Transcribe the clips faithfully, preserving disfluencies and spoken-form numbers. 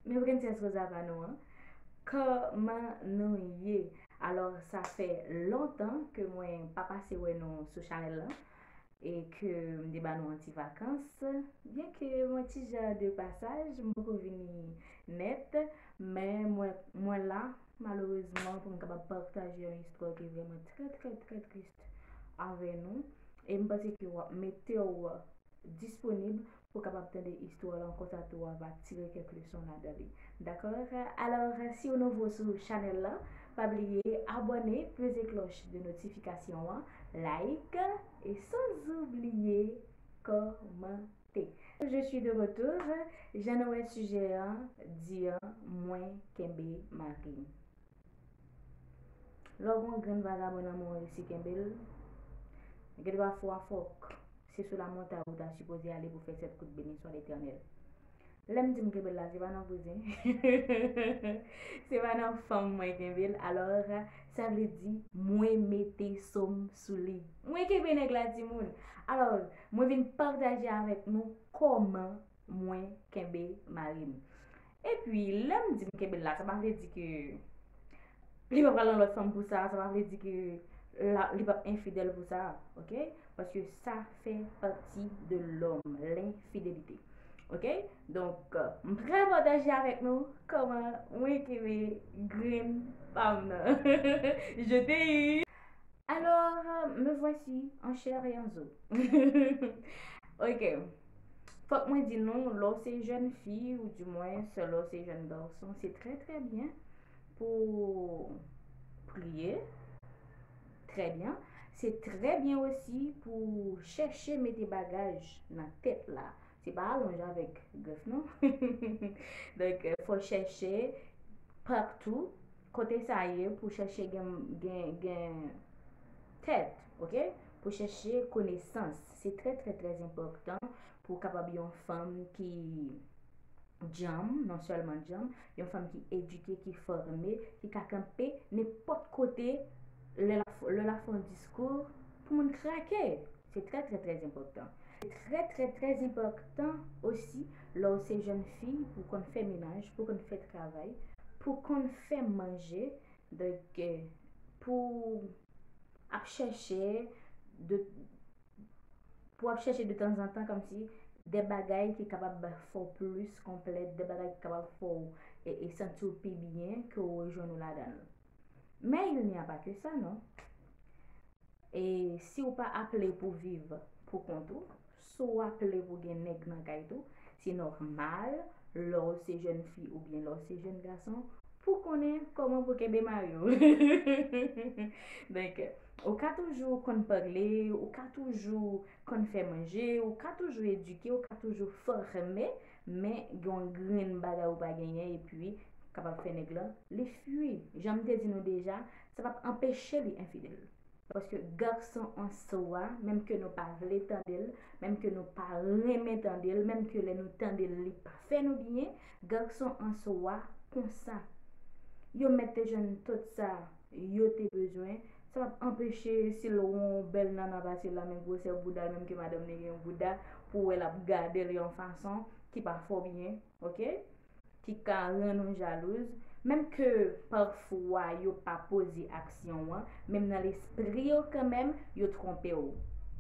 Men Princess Rosa pa nou an. Kòman nou ye? Alò, sa fè lontan ke mwen pa pase wè nou sou chanèl lan e ke m te ba nou yon ti vakans. Byen ke mwen ti jan de pasaj, m poko vini nèt, men mwen, mwen la, malerezman, pou m kapab pataje yon istwa ki vrèman trè, trè, trè tris avè nou. E m panse ke w ap mete w disponib pou w kapab tande istwa lan, konsa tou w ap tire kèk leson ladan li. Dakò? Alò, si w nouvo sou chanèl lan, pa bliye abòne, peze klòch de notifikasyon an, like, e sans oubliye kòmante. Je suis de retour. Jan nou wè sijè an, di an, mwen kenbe mari m. Lè w gen yon grenn vagabon nan men w, resi kenbe l. Gen dwa fwa fòk se sou lamontay ou ta sipoze ale pou fè sèt kout beni swa Letènèl. Lè m di m kenbe l la, se pa nan kouzen. Se pa nan fanm mwen kenbe l. Alò, sa vle di mwen mete so m sou li. Mwen kenbe nèg la, timoun. Alò, mwen vin pataje avèk nou kòman mwen kenbe mari m. Epi, lè m di m kenbe l la, sa pa vle di ke li pa pral yon lòt fanm pou sa, sa pa vle di ke la, li p ap enfidèl pou sa, oke? Paske sa fè pati de lòm, lenfidelite. Oke? Donk, m pral pataje avèk nou kòman mwen kenbe grenn pa m nan. Je t'ai eu. Alors, me voici en chair et en os. Ok. Fòk mwen di nou, lè w se jèn fi, ou dimwens lè w se jèn gason, se trè, trè byen pou priye. Trè byen. Se trè byen osi pou chèche mete bagaj nan tèt la. Se pa alonj avèk grèf, non. Donk, fò chèche patou kote sa ye pou chèche gen, gen, gen tèt, oke? Pou chèche konesans. Se trè, trè, trè enpòtan pou w kapab yon fanm ki djanm, non sèlman djanm, yon fanm ki edike, ki fòme, ki ka kanpe nenpòt kote lè l ap, lè l ap fè yon diskou pou moun krake. Se trè, trè, trè enpòtan. Se trè, trè, trè enpòtan osi, lè w se jèn fi, pou w konn fè menaj, pou w konn fè travay, pou w konn fè manje, donk, eh, pou w ap chèche de, pou w ap chèche de tanzantan kòmsi de bagay ki kapab fè w plis konplèt, de bagay ki kapab fè w, e, e santi w pi byen ke w rejwenn ou ladan l. Men il n'y a pas que ça, non? E si w pa aple pou viv pou kont ou, si w aple pou gen nèg nan kay tou, se nòmal, lè w se jèn fi oubyen lè w se jèn gason, pou konnen kòman pou kenbe mari w. Donk, ou ka toujou konn pale, ou ka toujou konn fè manje, ou ka toujou edike, ou ka toujou fòme, men gen yon grenn bagay ou pa genyen, epi kapab fè nèg lan li fui. Jan m te di nou deja, sa p ap anpeche li enfidèl. Paske gason an swa, menm ke nou pa vle tande l, menm ke nou pa renmen tande l, menm ke lè nou tande l, li pa fè nou byen, gason an swa konsa. Yo mèt te jwenn tout sa yo te bezwen. Sa p ap anpeche si l wè yon bèl nannan pase la, men gwosè bouda l, menm ke madanm li gen yon bouda, pou w wè l ap gade l yon fason ki pa fè w byen, oke? Ki ka rann ou jalouz, menm ke pafwa yo pa poze aksyon an, menm nan lespri yo kanmenm, yo twonpe w.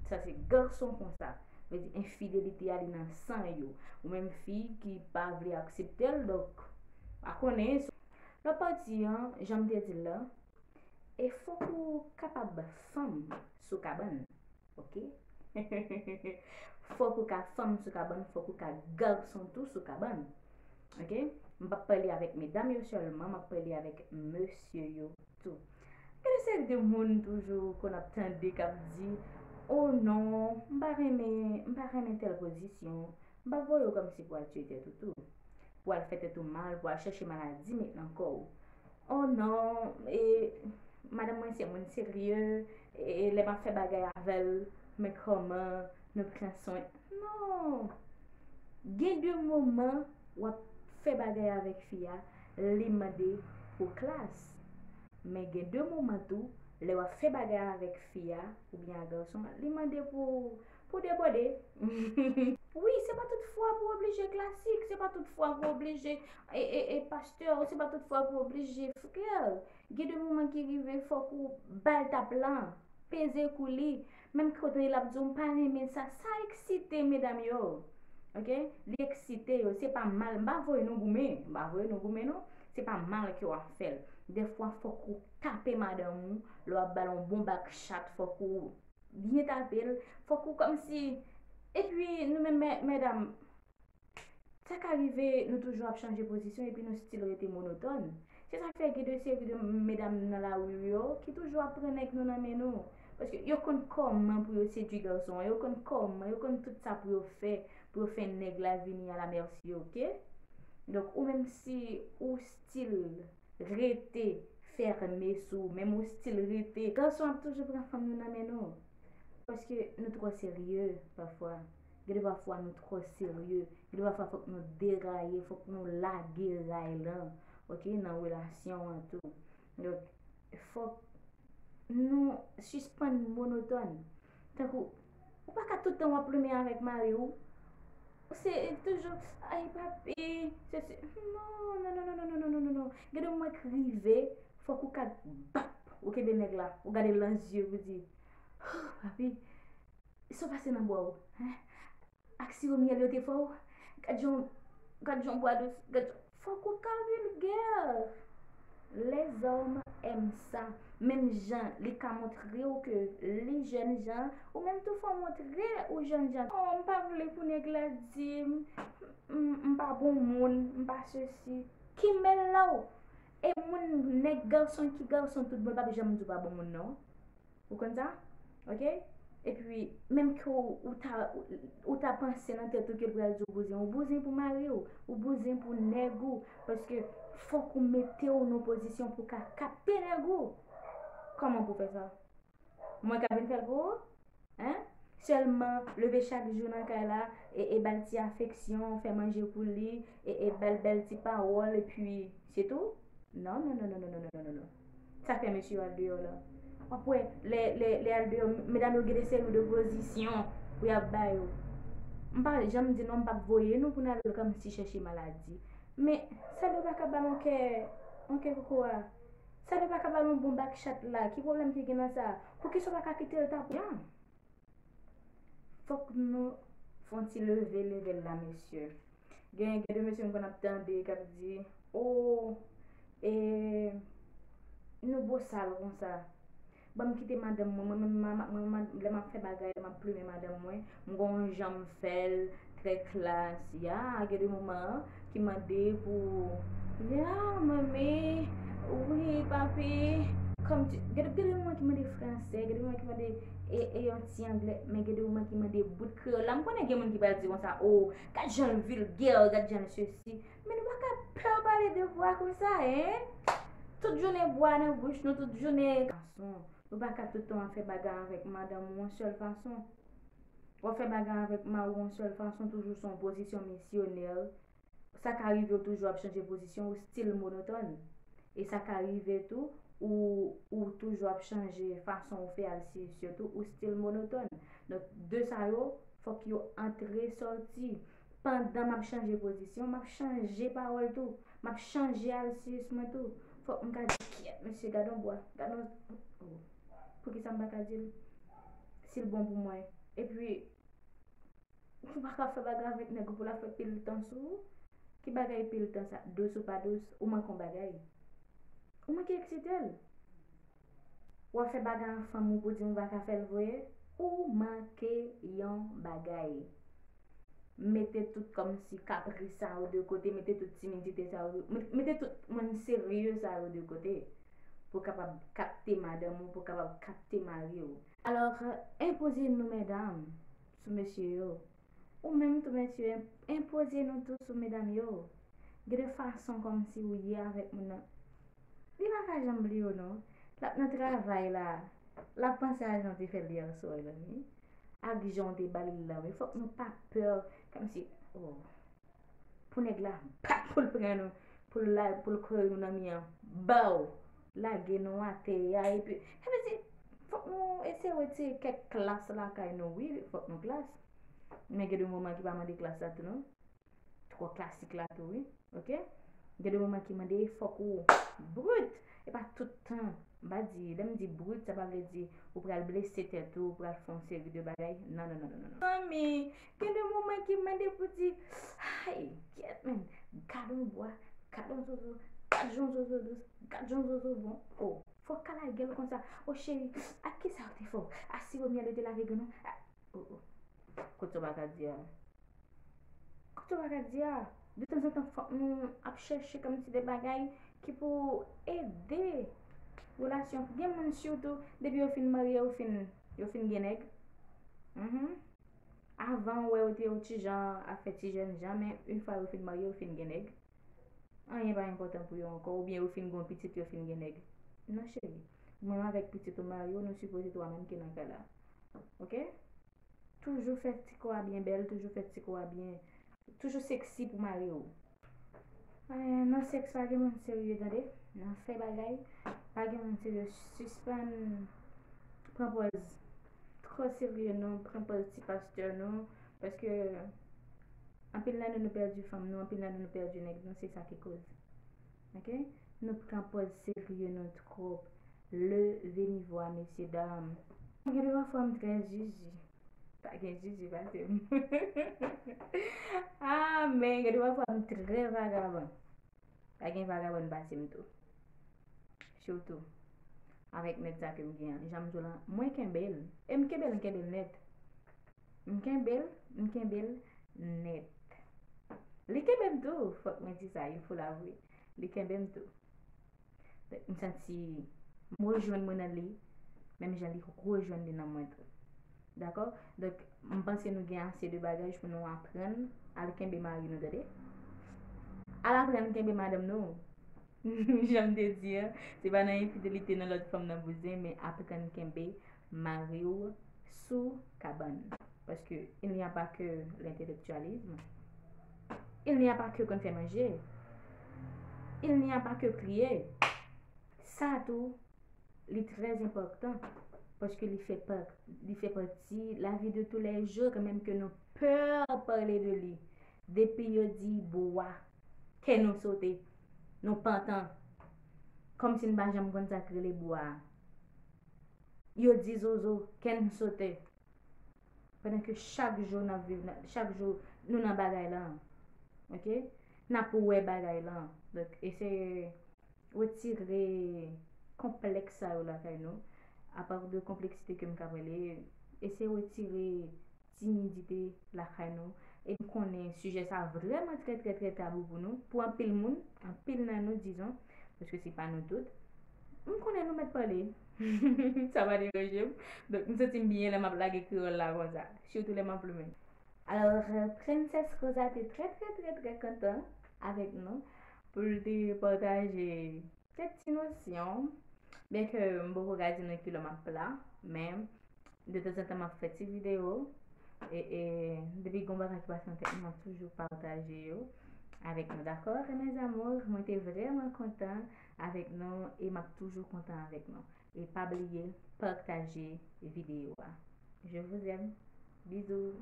Sa se gason konsa. Vle di enfidelite a li nan san yo. Ou menm fi ki pa vle aksepte l, donk, pa konnen. Lòt pati an, jan m te di l la, e fòk ou kapab fanm sou kabann. Oke? Fòk ou ka fanm sou kabann, fòk ou ka gason tou sou kabann. Oke? M p ap pale avèk medam yo sèlman, m ap pale avèk mesye yo tou. Gen de seri de moun toujou konn ap tande k ap di, "Oh non, m pa renmen, m pa renmen tèl pozisyon." M p ap voye w kòmsi pou al tiye tèt ou tou. Pou al fè tèt ou mal, pou al chèche maladi met nan kò w. Oh non, e, madanm mwen se moun serye, e lè m ap fè bagay avè l, men kòman nou pran swen. Non! Gen de moman w ap fè bagay avèk fi a, li mande pou klas. Men gen de moman tou, Lè w ap fè bagay avèk fi a oubyen a gason an, li mande pou pou debòde. Wi, se pa tout fwa pou oblije klasik, se pa tout fwa pou oblije e, e, e pastè, se pa tout fwa pou oblije frè. Gen de moman ki rive fòk ou ba l tap lan, peze kou li. Menm kote l ap di w m pa renmen sa, sa eksite medam yo. Ok? Li eksite yo, se pa mal. M pa voye nou goumen, m pa voye nou goumen non. Se pa mal ke w ap fè l. Dèfwa fòk ou tape madanm ou, lè w ap ba l yon bon bak chat, fòk ou byen tape l, fòk ou kòmsi. Epi nou menm mè- medam, sa ka rive nou toujou ap chanje pozisyon epi nou still rete monotòn. Se sa k fè gen de seri de medam nan lari yo ki toujou ap pran nèg nou nan men nou. Paske yo konn kòman pou yo sedui gason an, yo konn kòman, yo konn tout sa pou yo fè, pou yo fè nèg la vini a la mèsi yo, ok? Donk, ou menm si ou still rete fèmen sou ou, menm ou still rete. Gason ap toujou pran fanm nou nan men nou. Paske nou twò serye pafwa. Gen de pafwa nou twò serye. Gen de pafwa fòk nou deraye, fòk nou lage ray lan, ok, nan relasyon an tou. Donk, fòk nou sispann monotòn. Tankou, ou pa ka tout tan w ap plumen avèk mari w. Se toujou, ay papi, se, se, non, non, non. Gen de moman k rive, fòk ou ka, bap, ou kenbe nèg la, ou gade l nan zye, ou di, papi, sa w pase nan bwa w, hein? Ak siwo myèl yo te fè w? Gad jan, gad jan w bwa dous, gad jan, fòk ou ka vilgè. Les hommes aiment ça. Menm jan li ka montre w ke li jèn jan, ou menm tou fò w montre ou jèn jan. Oh, m pa vle pou nèg la di m, m, m pa bon moun, m pa sesi. Ki mèl la w? E moun, nèg, gason ki gason tout bon, l p ap janm di w pa bon moun non. Ou konn sa? Ok? Epi, menm ke w, ou ta, ou, ou ta panse nan tèt ou ke l pral di w bouzen, ou bouzen pou mari w, ou bouzen pou nèg ou, paske fòk ou mete w nan pozisyon pou w ka kapte nèg ou. Kòman pou w fè sa? Mwen ka vin fè l pou ou? Hein? Sèlman leve chak jou nan kay la, e, e ba l ti afeksyon, fè manje pou li, e, e ba l bèl ti pawòl, epi se tou? Non, non, non. Sa fè mesye yo al deyò la. W ap wè, lè, lè, lè al deyò, medam yo gen de seri de pozisyon pou y ap ba yo. M pa janm di non, m p ap voye nou pou n al kòmsi chèche maladi. Men, sa nou pa ka ba l yon kè, yon kè kokowa? Sa nou pa ka ba l yon bon bak chat la? Ki pwoblèm ki gen nan sa? Poukisa w pa ka kite l ta pran? Fòk nou fè yon ti leve, leve l la, mesye. Gen, gen de mesye m konn ap tande k ap di, o, e, nou bosal konsa. Ban m kite madanm mwen, mwen menm, ma- ma- mwen, ma- lè m ap fè bagay, lè m ap plumen madanm mwen, m gon jan m fè l, trè klas, ya, gen de moman ki mande pou, ya, manmi, wi, papi, kòm ti, gen de, gen de moman ki mande fransè, gen de moman ki mande e, e yon ti anglè, men gen de moman ki mande bout kreyòl la. M konnen gen moun ki pral di konsa, o, gad jan l vilgè, gad jan l sesi. Men nou pa ka pè pale de bwa konsa, en? Tout jounen bwa nan bouch nou, tout jounen gason. Nou pa ka tout tan ap fè bagay avèk madanm ou yon sèl fason. W ap fè bagay avèk mari w yon sèl fason, toujou sou yon pozisyon misyonè. Sa ka rive w toujou ap chanje pozisyon, ou still monotòn. E sa ka rive tou, ou, ou toujou ap chanje fason ou fè al sesi yo tou, ou still monotòn. Donk, de sa yo, fòk yo antre, sòti. Pandan m ap chanje pozisyon, m ap chanje pawòl tou. M ap chanje al sesi mwen tou. Fòk m ka di, kyèt, mesye, gad on bwa, gad on, oh, poukisa m pa ka di l si l bon pou mwen? Epi, ou pa ka fè bagay avèk nèg ou pou l ap fè pil tan sou ou. Ki bagay pil tan sa? Dous ou pa dous, ou manke yon bagay. Ou manke eksite l. W ap fè bagay an fanm ou pou di m ou pa ka fè l vre? Ou manke yon bagay. Mete tout kòmsi kapris sa yo de kote, mete tout timidite sa yo, mete tout moun serye sa yo de kote. Pou w kapab kapte madanm ou, pou w kapab kapte mari w. Alò, enpoze nou medam sou mesye yo. Ou menm tou mesye, enpoze nou tou sou medam yo. Gen de fason kòmsi ou ye avèk moun nan. Li pa ka janm bliye w non. L ap nan travay la. L ap panse a jan w te fè l yè swa la wi. Ak jan w te ba l lan wi. Fòk nou pa pè. Kòmsi, oh. Pou nèg la bat pou l pran nou. Pou l la, pou l kore nou nan mi an. Baw! lage nou atè a, epi, sa vle di, fòk nou eseye retire kèk klas lakay nou, wi, fòk nou klas. Men gen de moman ki pa mande klas la tou, non. Twò klasik la tou, wi. Oke? Gen de moman ki mande fòk ou brit. E pa tout tan. M pa di, lè m di brit, sa pa vle di ou pral blese tèt ou, ou pral fè yon seri de bagay. Non, non, non, non, non. Zanmi, gen de moman ki mande pou di, ay, gyèt, men, gad yon bwa, gad yon zozo, gad yon zozo dous, gad yon zozo bon. O, fòk ka lage l konsa. O cheri, ak kisa yo te fè w? A siwo myèl yo te lave grenn ou? A, o, o. Kote w pa ka di a? Kote w pa ka di a? De tanzantan, fòk nou ap chèche kòmsi de bagay ki pou ede relasyon. Gen moun sitou, depi yo fin marye, yo fin, yo fin gen nèg. Mhm. Avan, ou wè, yo te yon ti jan ap fè ti jèn jan, men yon fwa yo fin marye, yo fin gen nèg. Anyen pa enpòtan pou yo ankò, oubyen yo fin gen yon pitit, yo fin gen nèg. Non, cheri. Menm avèk pitit ou marye, nou sipoze twa menm ki nan kay la. Oke? Toujou fè ti kò a byen bèl, toujou fè ti kò a byen, toujou seksi pou mari w. Eh, nan sèks pa gen moun serye, tande. Nan fè bagay, pa gen moun serye. Sispann pran pòz twò serye non, pran pòz ti pastè non, paske anpil nan nou, nou pèdi fanm nou, anpil nan nou, nou pèdi nèg nou, se sa ki koz. Oke? Nou pran pòz serye nou twòp. Leve nivo a, mesye dam. Gen de pafwa m trè jiji. Pa gen jiji pase m. Ah, men gen de pafwa m trè vagabon. Pa gen vagabon pase m tou. Sitou avèk nèg sa ke m gen an. Jan m di w lan, mwen kenbe l. E m kenbe l, m kenbe l nèt. M kenbe l, m kenbe l nèt. Li kenbe m tou, fòk mwen di sa, il faut l'avouer. Li kenbe m tou. M santi m rejwenn mwen nan li, menm jan li rejwenn li nan mwen tou. Dakò? Donk, m panse nou gen ase de bagay pou nou aprann al kenbe mari nou, tande. Al aprann kenbe madanm nou. Jan m te di a, se pa nan enfidelite nan lòt fanm nan bouzen, men aprann kenbe mari w sou kabann. Paske il n'y a pas que l'intellectualisme. Il n'y a pas que konn fè manje. Il n'y a pas que priye. Sa tou, li trè enpòtan. Paske li fè pa, li fè pati lavi de tou lè jou, kanmenm ke nou pè pale de li. Depi yo di bwa, kè nou sote. Nou pantan. Kòmsi n pa janm konn sa k rele bwa a. Yo di zozo, kè n sote. Pandan ke chak jou n ap viv, chak jou nou nan bagay lan. Oke? N ap wè bagay lan. Donk, eseye retire konplèks sa yo lakay nou. Apa de konpleksite ke m ka pale, eseye retire timidite lakay nou. E m konnen sijè sa vrèman trè, trè, trè tabou pou nou, pou anpil moun, anpil nan nou, dizon, paske se pa nou tout. M konnen nou mèt pale. Sa pa deranje m. Donk, m santi m byen lè m ap lage kreyòl la konsa, sitou lè m ap plimen. Alò, Prensès Rosa te trè, trè, trè, trè kontan avèk nou pou l te pataje kèk ti nosyon. Byenke m poko ka di nou kilè m ap la, men de tanzantan m ap fè ti videyo. E, e depi gon bagay ki pase nan tèt mwen, m ap toujou pataje yo avèk nou, dakò? E mes amours, mwen te vrèman kontan avèk nou e m ap toujou kontan avèk nou. E pa bliye pataje videyo a. Je vous aime. Bisous.